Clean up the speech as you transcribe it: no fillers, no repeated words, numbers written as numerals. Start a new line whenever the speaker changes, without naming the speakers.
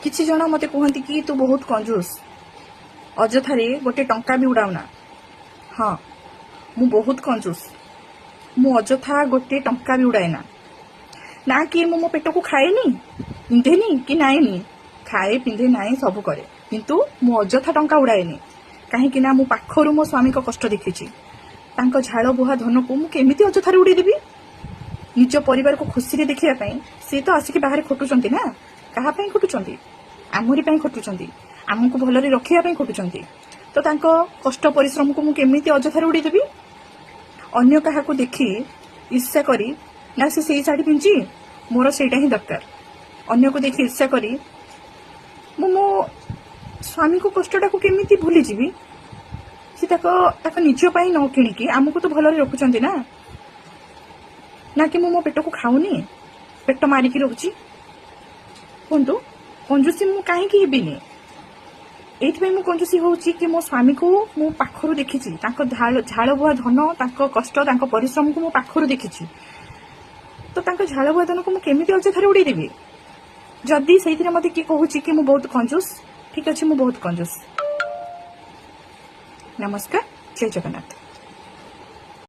କିଛି ଜଣ ମୋତେ କୁହନ୍ତି କି ତୁ ବହୁତ କଞ୍ଜୁସ, ଅଯଥାରେ ଗୋଟେ ଟଙ୍କା ବି ଉଡ଼ାଉନା। ହଁ, ମୁଁ ବହୁତ କଞ୍ଜୁସ। ମୁଁ ଅଯଥା ଗୋଟେ ଟଙ୍କା ବି ଉଡ଼ାଏ ନା। ନା କି ମୁଁ ମୋ ପେଟକୁ ଖାଏନି, ପିନ୍ଧେନି କି ନାଏନି। ଖାଏ, ପିନ୍ଧେ, ନାଏ, ସବୁ କରେ, କିନ୍ତୁ ମୁଁ ଅଯଥା ଟଙ୍କା ଉଡ଼ାଏନି। କାହିଁକି ନା ମୁଁ ପାଖରୁ ମୋ ସ୍ୱାମୀଙ୍କ କଷ୍ଟ ଦେଖିଛି। ତାଙ୍କ ଝାଳ ବୁହା ଧନକୁ ମୁଁ କେମିତି ଅଯଥାରେ ଉଡ଼େଇଦେବି? ନିଜ ପରିବାରକୁ ଖୁସିରେ ଦେଖିବା ପାଇଁ ସିଏ ତ ଆସିକି ବାହାରେ ଖଟୁଛନ୍ତି ନା। କାହା ପାଇଁ ଖଟୁଛନ୍ତି? ଆମରି ପାଇଁ ଖଟୁଛନ୍ତି। ଆମକୁ ଭଲରେ ରଖିବା ପାଇଁ ଖଟୁଛନ୍ତି। ତ ତାଙ୍କ କଷ୍ଟ ପରିଶ୍ରମକୁ ମୁଁ କେମିତି ଅଯଥାରେ ଉଡ଼େଇଦେବି? ଅନ୍ୟ କାହାକୁ ଦେଖି ଈର୍ଷା କରି, ନା ସେ ସେଇ ଶାଢ଼ୀ ପିନ୍ଧିଛି, ମୋର ସେଇଟା ହିଁ ଦରକାର। ଅନ୍ୟକୁ ଦେଖି ଈର୍ଷା କରି ମୁଁ ମୋ ସ୍ୱାମୀଙ୍କ କଷ୍ଟଟାକୁ କେମିତି ଭୁଲିଯିବି? ସେ ତାଙ୍କ ନିଜ ପାଇଁ ନ କିଣିକି ଆମକୁ ତ ଭଲରେ ରଖୁଛନ୍ତି ନା। ନା କି ମୁଁ ମୋ ପେଟକୁ ଖାଉନି, ପେଟ ମାରିକି ରହୁଛି? କୁହନ୍ତୁ, କଞ୍ଜୁସି ମୁଁ କାହିଁକି ହେବିନି? ଏଇଥିପାଇଁ ମୁଁ କଞ୍ଜୁସି ହଉଛି କି ମୋ ସ୍ୱାମୀକୁ ମୁଁ ପାଖରୁ ଦେଖିଛି। ତାଙ୍କ ଝାଳ ବୁହା ଧନ, ତାଙ୍କ କଷ୍ଟ, ତାଙ୍କ ପରିଶ୍ରମକୁ ମୁଁ ପାଖରୁ ଦେଖିଛି। ତ ତାଙ୍କ ଝାଳ ବୁହା ଧନକୁ ମୁଁ କେମିତି ଅଯଥାରେ ଉଡେଇଦେବି? ଯଦି ସେଇଥିରେ ମତେ କିଏ କହୁଛି କି ମୁଁ ବହୁତ କଞ୍ଜୁସ, ଠିକ ଅଛି, ମୁଁ ବହୁତ କଞ୍ଜୁସ। ନମସ୍କାର, ଜୟ ଜଗନ୍ନାଥ।